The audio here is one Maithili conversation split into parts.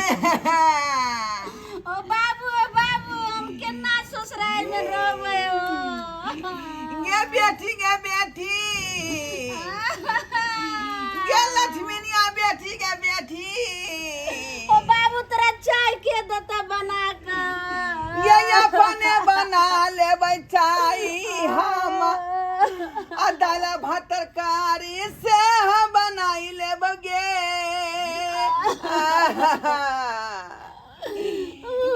ओ बाबू, ओ बाबू, हम केना ससुराल में रहबै ओ? गे बेटी, गे बेटी, गे लक्ष्मीनिया बेटी, गे बेटी। ओ बाबू, तोरा चाय के देता बना के? गे अपने बना लेबै चाय हम, आ दाल भात तरकारी से हम बनाई लेब गे।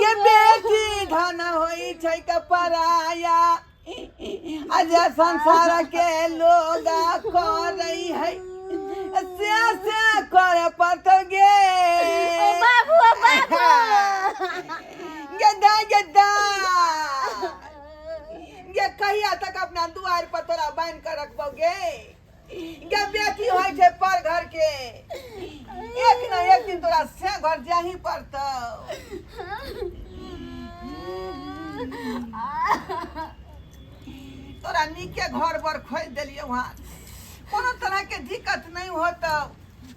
गे बेटी, धन होइ छै कपराया, आ जे संसार के लोग करै है से से करे पड़तौ गे। ओ बाबू, ओ बाबू। गे दाय, गे दाय, गे कहिया तक अपना दुआर पर तोरा बान्हि के रखबौ गे? गे बेटी होइ छै पर घर के, एक न एक दिन तोरा से घर जाही पड़तौ। तोरा नीके घर बर खोजि देलियौ हँ, कोनो तरह के दिक्कत नहीं होतौ।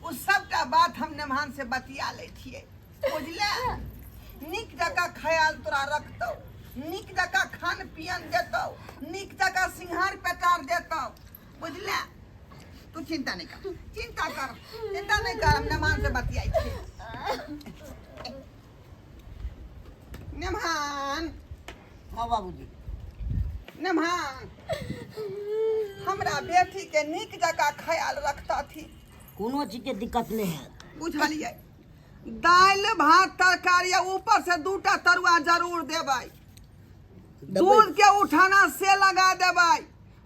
ओ सबटा बात हम नेमहान से बतिया लै छियै, बुझले? नीक जकाँ ख्याल तोरा रखतौ, नीक जकाँ खान पियन देतौ, नीक जकाँ सिंघार पेटार देतौ, बुझले? तू चिंता नहीं कर, चिंता कर, चिंता नहीं कर। हम नेमहान से बतियाई छियै। नेमहान। हाँ बाबूजी। नेमहान, हमरा बेटी के नीक जकाँ ख्याल रखतथि। कोनो चीज के दिक्कत नहीं है। बुझलियै? दालि भात तरकारी आ ऊपर से दूटा तरुआ जरूर देबै। देबै। दूध के उठाना से लगा देबै।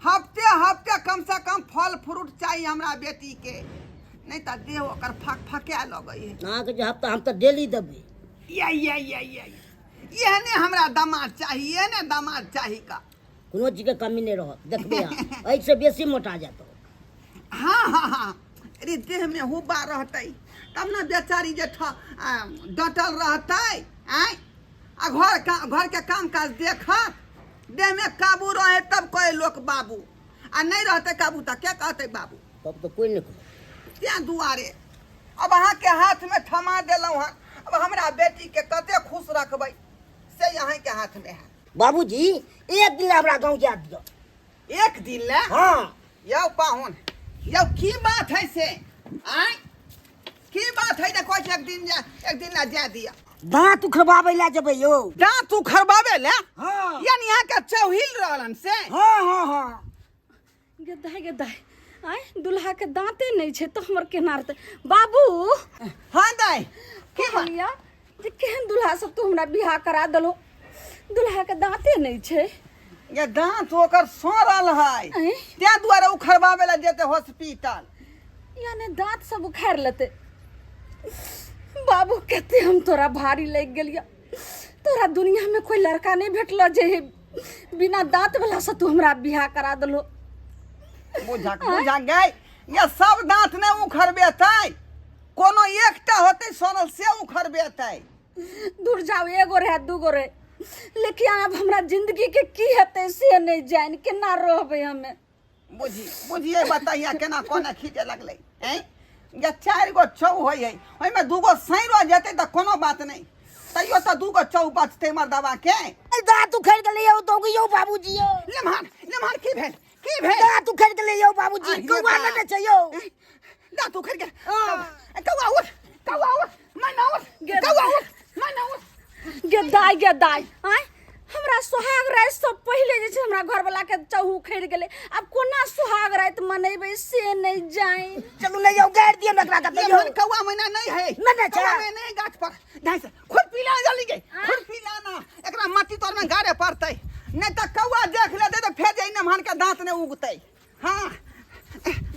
हफ्ते हफ्ते कम से कम फल फ्रूट चाहिए हमरा बेटी के, नहीं तऽ देह ओकर फक फकाए लगै है। अहाँके जे हफ्ता, हम तऽ डेली देबै। या या या या, एहने हमरा दामाद चाही, एहने दामाद चाही का। कोनो चीजके कमी नहि रहत, देखबै अहाँ, एहिसँ बेसी मोटा जायत। हाँ हाँ हाँ, अरे देह में हुब्बा रहतै तब ने बेचारी जे डटल रहतै। आँय, आ घर का घर के काम काज देखत, देह में काबू रहे तब कहे लोक बाबू, आ नहीं रहते काबू तऽ के कहतै बाबू? तब तऽ कोइ नहि कहत। तें दुआरे अब अहाँके हाथ में थमा देलहुँ हँ। अब हमरा बेटी के कते खुश रखबै से अहाँके हाथ में है। बाबूजी, एक दिन हमरा गाँव जा दिअ। एक दिन ले? हाँ। यौ पाहुन, यौ की बात है से? आँय, की बात है जे कहै छै एक दिन जा, एक दिन ला जा दिअ? दाँत उखड़बाबै लए जेबै यौ। दाँत उखड़बाबै ले? हाँ। यानी अहाँके चौहिल रहलन से? हाँ हाँ हाँ। गे दाइ, गे दाइ, आँय, दुल्हा के दाँते नहि छै तऽ हमर केना रहतै बाबू? हाँ दाइ, की बात? कहलिया जे केहन दुल्हा सब तू हमरा बियाह करा देलहो, दुल्हा के दाँते नहि छै। ये दाँत ओकर सड़ल है। आँय? तें दुआरे उखड़बाबै लए जेतै हॉस्पिटल। यानी दाँत सब उखाड़ि लेतै। बाबू, कते हम तोरा भारी लागि गेलिया। तोरा दुनिया में कोई लड़का नहीं भेटलो जे बिना दांत वाला से तू हमरा बियाह करा दलो? बुझक बुझक गई, ये सब दांत नहीं उखड़बेतै, कोनो एकटा होतै सड़ल से उखड़बेतै। दूर जाओ, एगो रहे दूगो रहे, लेकिन आब हमरा जिंदगी के की हेतै से नहीं जान, केना रहबै हमे। बुझी बुझिए बताइए केना कोना खींचे लगलै। हैं जे चारि गो चौ होइ है, ओहिमे दूगो सैरो जेतै तऽ कोनो बात नहि, तैयो तऽ दूगो चौ बचतै मर्दबा के। दाँत उखड़ि गेलै यौ दोगी, यौ बाबूजी यौ। लेमहान, लेमहान, की भेल, की भेल? दाँत उखड़ि गेलै यौ बाबूजी। आहिरे कौआ बा। लेने छै यौ। दाँत उखड़ि गेल? हाँ। कौआ उठ, कौआ उठ, मैना उठ, कौआ उठ, मैना उठ। गे दाय, गे दाय, आँय, हमरा सोहाग राति से पहिले जे छै हमरा घरवला के चहु उखड़ि गेलै। आब कोना सोहाग राति मनेबै से नहि जानि। चलू ने यौ, गाड़ि दियौ ने एकरा कतौ यौ। एहन कौआ मैना नहीं है। नहीं, नहीं, कौआ छै। मैना नहीं गाछ पर ढाई से खुरपी ला जल्दी गे, खुरपी लाना, एकरा माटी तर में गाड़े पड़तै, नहीं तऽ कौआ देख लेतै तऽ फेर जे नमहन के दांत नहीं उगतै। हाँ।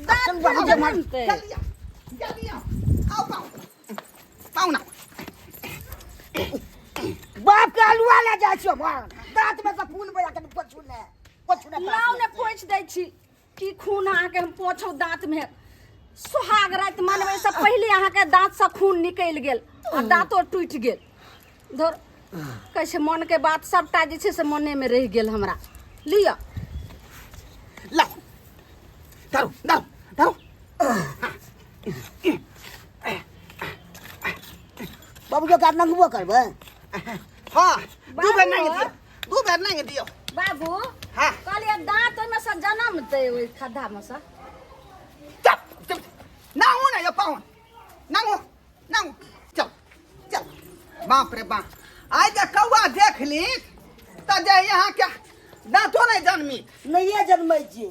दांत चलू बाबू, फेर जमा। बनतै। जल्दी आओ, जल्दी आओ, आओ पाओ पाओ ना। बाप के अलुआ ले जाइ छियौ, दांत में से खून बजा के पोछू ने, पोछू ने। लाउ ने, पोछि दै छी। की खून अहाँके हम पोछौ दांत में? सोहाग राति मनबै से पहिले अहाँके दांत से खून निकलि गेल आ दांतो टूटि गेल। धर, कहै छै मन के बात सबटा जे छै से मने में रहि गेल हमरा। लिअ। लाओ, धरो धरो धरो। बाबू जो का नंगबो करबै। हाँ, दू बेर बाबू। नहीं दियो, दू बेर नहीं दियो। बाबू। हाँ। कहलियै दाँत ओहिमे से जनमतै ओहि खद्धा मे से। चल चल, ना हो ना यो पाहुन, ना हो ना हो, चल चल। बाप रे बाप, आइ जे कौआ देख ली तऽ जे यहाँ के दाँतो नहि जनमी। नहिये जनमै छी।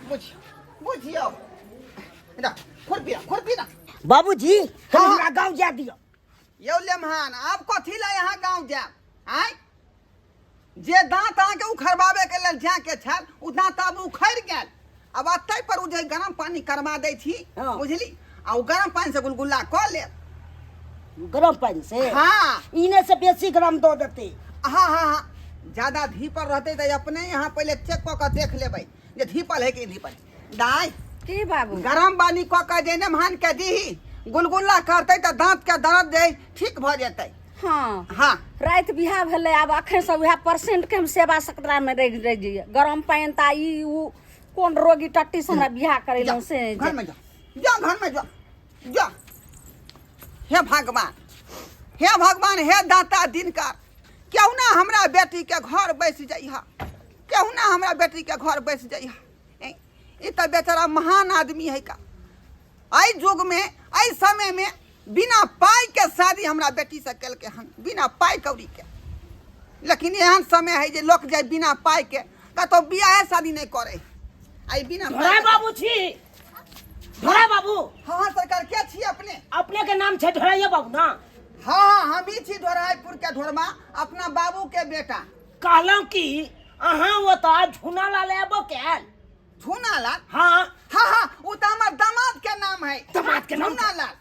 बुझियौ बुझियौ, ना खुरपी ना, खुरपी ना। बाबूजी, हाँ। हमरा गाँव जा दियौ। यौ लेमहान, आब कथी लए यहाँ गाँव जायब? आँय, जे दाँत अहाँके उखड़बाबे के लेल जाके छल ओ दाँत आब उखड़ि गेल। आब अतै पर ओ जे गरम पानी करबा दै छी। हाँ। बुझली, आ ओ गरम पानी से गुलगुल्ला कऽ लेब। गरम पानि से? हाँ। इने से बेसी गरम दऽ देतै। हाँ हाँ हाँ, ज्यादा धीपल रहतै तऽ अपने यहाँ पहिले चेक कऽ कऽ देख लेबै जे धीपल है कि नहीं धीपल। दाइ। की बाबू? गरम पानी कऽ कऽ जे नेमहान के दीही, गुलगुल्ला करतै तऽ दाँत के दर्द जे ठीक भऽ जेतै। हाँ। हाँ। राति बियाह भेलै, आब अखन से उएह पेशेंट के हम सेवा सकरा में रहि रहि जइयै। गरम पानि तऽ ई उ कोन रोगी टट्टी से हमरा बियाह करेलहुँ से। घर में जा, जा घर में जा, जा। हे भगवान, हे भगवान, हे दाता दिनकर, क्यों ना हमरा बेटी के घर बैस जइहा, क्यों ना हमरा बेटी के घर बैस जइहा। ई तऽ बेचारा महान आदमी है का, एहि युग में एहि समय में बिना पाई के शादी हमरा बेटी से केलकै हन, बिना पाई कौड़ी के। लेकिन एहन समय है जे लोक जाय बिना पाई के कतौ बियाहे शादी नहीं करे। आई बिना पाई ढोरा के- बाबू छी, ढोरा बाबू। हाँ हाँ सरकार, के छी अपने? अपने के नाम छै ढोराइया बाबू ना? हाँ हाँ, हम ही छी ढोराईपुर के ढोरमा, अपना बाबू के बेटा। कहलहुँ कि अहाँ ओतऽ झूना लाल एबो कैल? झूना लाल? हाँ। हाँ हाँ, वो तो हमार दामाद के नाम है। दामाद के नाम? झूना लाल।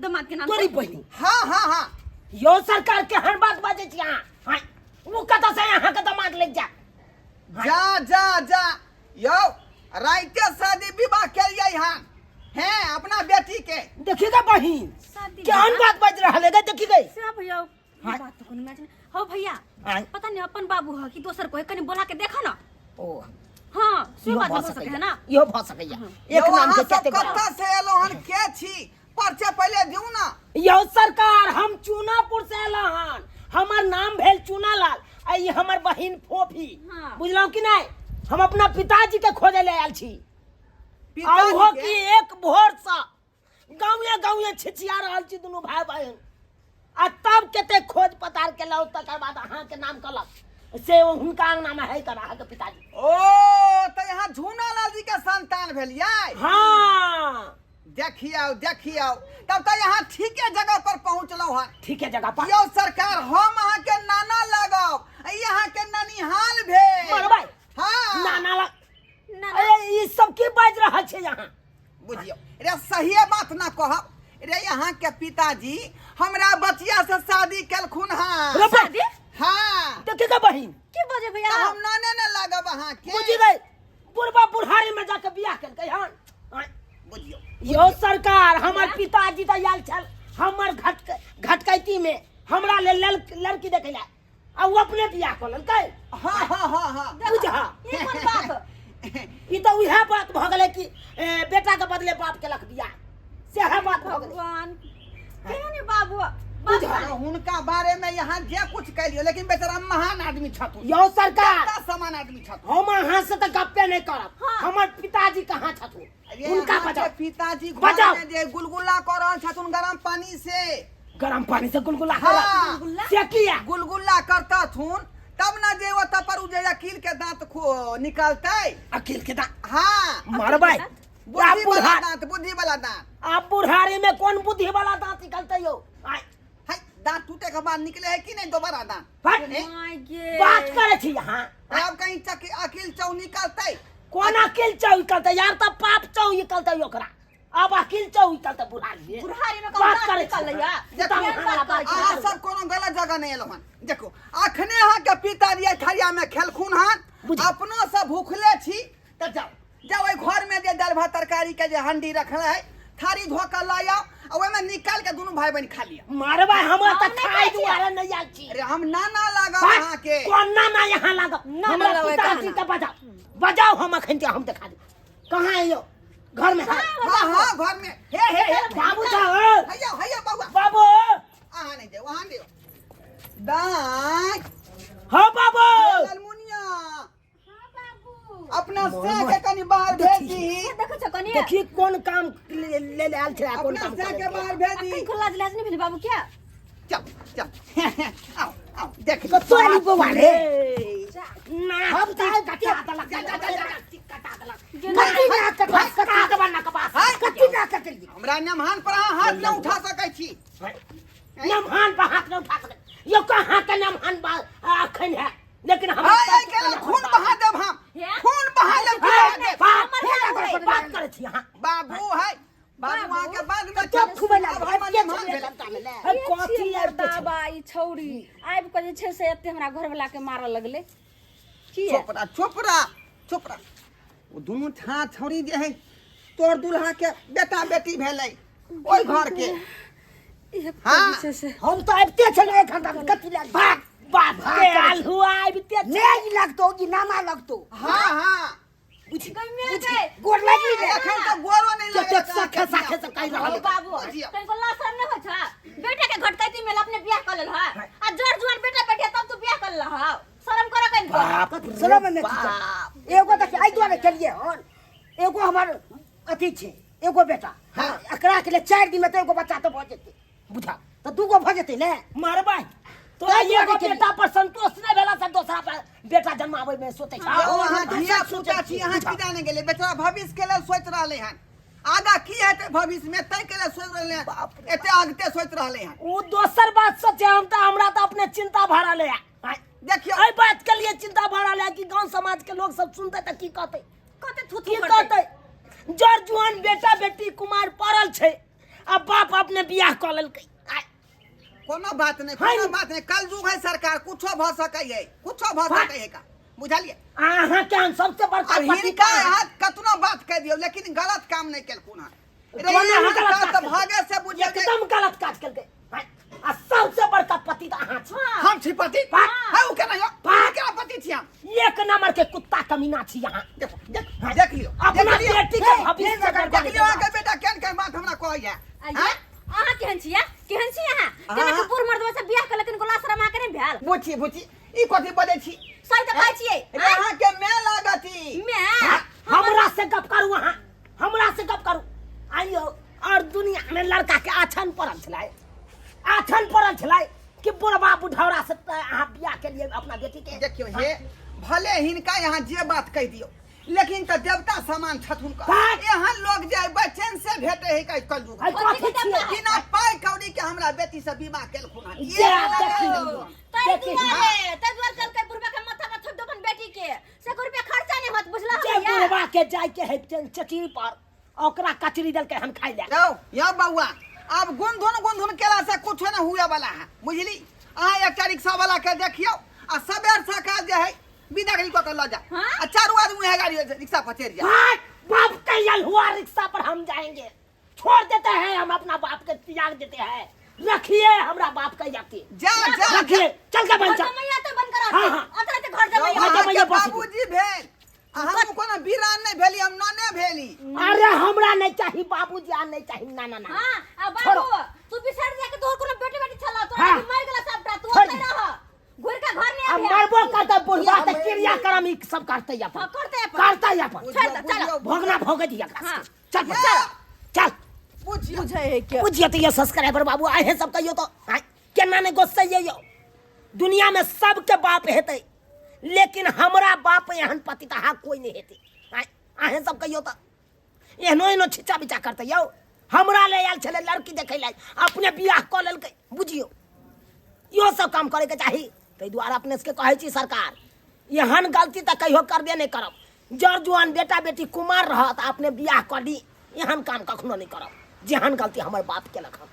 दामाद के नाम? तोरी बहिनी। हाँ हाँ हाँ। यो सरकार के हर बात बाजै छी अहाँ। हाँ, वो कतऽ से अहाँ के दामाद लग जा? जा जा जा यो, राइते शादी विवाह के लिए हन हैं अपना बेटी के। देखी गे बहिन, शादी केहन विवाह? बात बाजि रहल है गे, देखी गे। से भैया, ई हाँ। बात तो कोनो मैच नहीं हो भैया। आँय। पता नहीं अपन बाबू है कि दोसर को है, कनी बोला के देखो ना। ओ हाँ, से इहो बात भऽ हो सके सकैया है ना। इहो भऽ सकैया। यौ, एक नाम अहाँ के सब कते गोटा? कतऽ से एलहुँ हन, के छी, पर्चा पहिले दियौ ना। यौ सरकार, हम चूनापुर से एलहुँ हन, हमर नाम भेल चूनालाल आ ई हमर बहिन फोफी। हाँ। बुझलहुँ कि नहि? हम अपना पिताजी के खोजै लए आयल छी। आ पिताजी ओहो के? कि एक भोर से गाँवे गाँवे छिछिया रहल छी दुनू भाई बहिन, आ तब कते खोज पतार केलहुँ, तकर बाद अहाँके नाम कहलक से ओ हुनका अंगना में है कर अहाँके पिताजी। ओ तऽ यहाँ झूनालाल जी के संतान भेलियै? हाँ। देखियौ देखियौ, तब तऽ यहाँ ठीके जगह पर पहुँचलहुँ हन। ठीके जगह पर। यौ सरकार, हम अहाँके नाना लागब आ ई अहाँके ननिहाल भेल। मरबै। हाँ। नाना लग। नाना। अरे ई सब की बाजि रहल छै यहाँ? बुझियौ रे, सहिए बात ना कहब रे, यहाँ के पिताजी हमरा बचिया से शादी केलखुन हन। रे बा- शादी? हाँ। देखी गे बहिन। की बजे भैया? तऽ हम नाने ने लागब अहाँके। बुझि गई, बुढ़बा बुढ़ारी में जाके बियाह केलकै हन। आँय। बुझियौ। यौ सरकार, हमर पिताजी तऽ आयल छल हमर घटकैती में हमरा लेल लड़की देखै लए, आ ओ अपने बियाह कऽ लेलकै। हाँ हाँ हाँ हाँ। बुझा। ई कोन बात? ई तऽ उएह बात भऽ गेलै कि बेटा के बदले बाप केलक बियाह, सएह बात भऽ गेलै। भगवान, केहन बाबू? बुझा। तऽ हुनका बारे में यहाँ जे कुछ कहियो, लेकिन बेचारा महान आदमी छथुन। यौ सरकार, देवता समान आदमी छथुन। हम अहाँ से तऽ गप्पे नहि करब। हाँ। हमर पिताजी कहाँ छथुन? अरे हुनका अहाँके बजाउ। पिताजी घर बजाउ। में जे गुलगुला कऽ रहल छथुन गरम पानी से। गरम पानी से गुलगुला हाँ। करब? गुलगुला? से किया गुलगुला करतथुन तब ना जे ओतऽ पर उ जे अकील के दांत निकलतै। अकील के दांत? हाँ। मरबै। आब बुद्धि वाला बुढ़ा दांत, बुद्धि वाला दांत। आब बुढ़ारी में कोन बुद्धि वाला दांत निकलतै यौ? आय। हाय, दांत टूटे के बाद निकले है कि नहीं दोबारा दांत? हट। ए? My गे। बात करै छी यहाँ। आब कहीं चक अकील चौ निकलतै? कोन अकील चौ निकलतै यार? तऽ पाप चौ निकलतै ओकरा। आब अकील चौ निकलतै बुढ़ारी में? बुढ़ारी में कौन बात दांत करै छी निकललै अहाँ। या? देखो, तऽ अहाँ बात करै अहाँ छी। सब कोनो गलत जगह नहीं एलहुँ हन। देखो, अखने अहाँ के पिताजी एहि थरिया में खेलखुन हन। बुझ- अपनो सब भूखले छी, तऽ जाउ जाउ, ओहि घर में जे दालि भात तरकारी के जे हंडी रखल है, थारी धो के लऽ आउ आ ओहिमे निकाल के दुनू भाई बहिन खा लिअ। मारबै हमरा हम तऽ नहि खाइ खाइ छियै। दुआरे नहि आयल छी। अरे हम नाना लागब हट, अहाँके। कोन नाना यहाँ लागब? नाना हमरा लगबै पिताजी कहाँ? के बजाउ बजाउ, हम अखन के हम देखा देब। कहाँ है यौ? घर में है? हाँ हाँ, घर में। हे हे हे। बाबू साहब। हैया हैया बउआ। बाबू। अहाँ नहि जाउ, अहाँ नहि जाउ। दाइ हाँ बाबू ललमुनिया अपना से के कनि बाहर भेज दीही। देखो छ कनी देखी कोन काम ले ले ले आयल छलै कोन अपना काम से करे के बाहर भेज दी। अखन खुला लाज नहीं भेल बाबू क्या? चल चल, आओ आओ, देख। कतौ आली बौआ रे? ना हम तऽ आइ कटा देलक, जा, जा, जा, जा। कटा देलक। कथी ना कटल? कटा देबा ना कपास। हाय। कथी ना कटल? हमरा नमहान पर अहाँ हाथ नहि उठा सकै छी। नमहान पर हाथ नहीं उठा सके यो, कहाँ के नमहान बा अखन है, लेकिन हम हाय, आइ के खून बहा देब हम। हे? खून बहा देब, खून बहा देब। बात हमर बात करै छी अहाँ। बाबू है, बाबू, अहाँ के बाद में तब खुबै लागल। आब हमर के नमहान छलै भेलै। सबटा मे ले? हे, कथी आबि के छै? बाबा, ई छौरी आबि कऽ जे छै से एते हमरा घरवला के मारऽ लगलै किया? चोपड़ा चोपड़ा चोपड़ा, ओ दुनू छा छौरी जे है तोर दुल्हा के बेटा बेटी भेलै ओहि घर के। एक हाँ। जे छै से हम तऽ आबिते छलियै एक घंटा में, कथी लए? बाप बाप भाग के करै आल हुआ आबिते ने ई लगतो ई नाना लगतो। हाँ हाँ। बुझी गइमे बुझी गई। गोर लागि रे। एखन तऽ गोरो नहि कतेक लगै। साखे साखे से कहि रहल ओ है। बाबू, बुझियौ। कनिको लाज शरम नहि होइ छ? बेटा के घटकैती में अपने बियाह कर लेल ह, आ जर जुआन बेटा बेटी तब तू बियाह कर लेल ह। शरम कर कनिको। बाप रे शरम नहि बाप। छै। एगो देखी, एहि दुआरे केलियै हन, एगो हमर अथी छै, एगो बेटा। हाँ। एकरा के लिए 4 दिन में तऽ एगो बच्चा तऽ भऽ जेतै, बुझा तऽ दूगो भऽ जेतै ने। मरबै तोरा। ताहि दुआरे एगो केलियै। बेटा पर संतोष नहि भेला से दोसरा पर बेटा जन्माबै में सोचै छै। यौ, अहाँ धिया पुता छी, अहाँ की जाने गेलै? बेचारा भविष्य के लेल सोचि रहलै हन, आगा की हेतै भविष्य में ताहि के लेल सोचि रहलै हन, एते आगते सोचि रहलै हन। ओ दोसर बात सोचे, हम तऽ हमरा तऽ अपने चिंता भऽ रहल है। देखियौ, एहि बात के लिए चिंता भऽ रहल है कि गांव समाज के लोग सब सुनते तऽ की कहतै? कते थू की थू करतै? कहतै? जर जुआन बेटा बेटी कुमार पड़ल छै आ बाप अपने बियाह कऽ लेलकै। आय, कोनो बात नहि, है। कोनो बात नहि, कलयुग है सरकार, कुछो भऽ सकै है, कुछो भऽ हाँ। सकै है का, बुझलियै? अहाँ के हम सबसे बड़का अब पति हिनका अहाँ कतनो बात कहि दियौ, लेकिन गलत काम नहि केलखुन हन। रे, कोना एहन गलत काज काज तऽ केलकै? भागे से बुझियौ जे एकदम गलत काज केलकै। आय, आ सबसे बड़का पति तऽ अहाँ छी। हम छी पति? हाँ। है, ओ केना यौ? हाँ। केना पति छी हम? एक नंबर के कुत्ता कमीना छी अहाँ। देखो, देख देख लियौ, अपना देख लियौ। बेटी के भविष्य से देख लियौ, अहाँके बेटा केहन केहन बात हमरा कहैया। आइया, अहाँ केहन छियै? केहन छी अहाँ? हाँ। केना के बूढ़ मर्दवा से बियाह कर लेकिन गोला शरम अहाँके नहि भेल? बुची बुची, ई कथी बजै छी? सही तऽ कहै छियै। रे, अहाँके माय लागत ई। माय? हमरा से गप करू अहाँ, हमरा से गप करू। आइयो और दुनिया में लड़का के आछन पड़ल छलै, आछन पड़ल छलै कि बुढ़वा बुढ़ौरा से तऽ अहाँ बियाह के लिए अपना बेटी के। देखियौ हे, भले हिनका यहाँ जे बात कहि दियौ, लेकिन तऽ देवता समान छथुन। बात। एहन लोग जे बेचैन से भेटे है का कलयुग। आइ कथी छियै? बिना पाइ कौड़ी के हमरा बेटी से विवाह केलखुन हन। जे एक लड़का देखियौ। केलखुन। ताहि देखी। दुआरे, ताहि दुआरे कहलकै बुढ़बा के माथा पर थोपि दो अपन बेटी के, से एको रुपया खर्चा नहि होत, बुझलह जे भैया? बुढ़वा के जाय के है चचरी पर, ओकरा कचरी देलकै हन खाइ ले। यौ यौ बौआ, आब गुनधुन गुनधुन केला से कुछो नहि हुए वाला है, बुझली? अहाँ एकटा रिक्शा वाला के देखियौ आ सबेर सकाल जे है विदागरी कऽ के लऽ जा। हाँ? आ चारू आदमी उएह गाड़ी रिक्शा पर चढ़ि जा। बाप बाप के हुआ रिक्शा पर हम जाएंगे, छोड़ देते हैं हम, अपना बाप के त्याग देते हैं। रखिए हमरा बाप के जाती। जा जा। रखिए, चल के बन घर जा। जमैया तऽ बंद करा। हाँ, हाँ। अतरा तऽ घर जमैया। यौ, घर अहाँके जमैया बस। बाबूजी भेल आ हम कोनो बीरान नहि भेली, हम नने भेली। अरे हमरा नहीं चाहिए बाबूजी, आ नहीं चाहिए ना ना ना। हाँ, आ बाबू, छोड़ो। तू बिसर जा के तोहर कोनो बेटी बेटी छला, तोरा हाँ। के मर गेला सबटा, तू छोड़ ओतै दे। रह, घुर के घर नहीं अब आबिहे। मरबो करते बुढ़वा ते क्रिया कर्म ई सब करते अपन। हाँ, करते अपन। करते अपन। छोड़ दे, चलो। बुझियौ, भोगना भोगे दिया एकरा हाँ। सबके। चल चल चल। बुझियौ। बुझै है के बुझिए तो ये सब्सक्राइबर बाबू आहे सब कहियो तो आय, केना नहीं गुस्सा ये यो। दुनिया में सबके बाप हेतै, लेकिन हमरा बाप एहन पतितहा कोई नहीं हेतै। आय, आहे सब कहियो तो एहनो एहनो छिचा बिचा करतै यौ। हमरा ले आयल छलै लड़की देखै लए, अपने बियाह कऽ लेलकै। बुझियौ, इहो सब काम करैके चाही। ताहि दुआरे अपने सबके कहै छी सरकार, एहन गलती तऽ कहियो करबे नहि करब। जर जुआन बेटा बेटी कुमार रहत अपने बियाह कऽ ली, एहन काम कखनो नहि करब जेहन गलती हमर बाप केलक हन।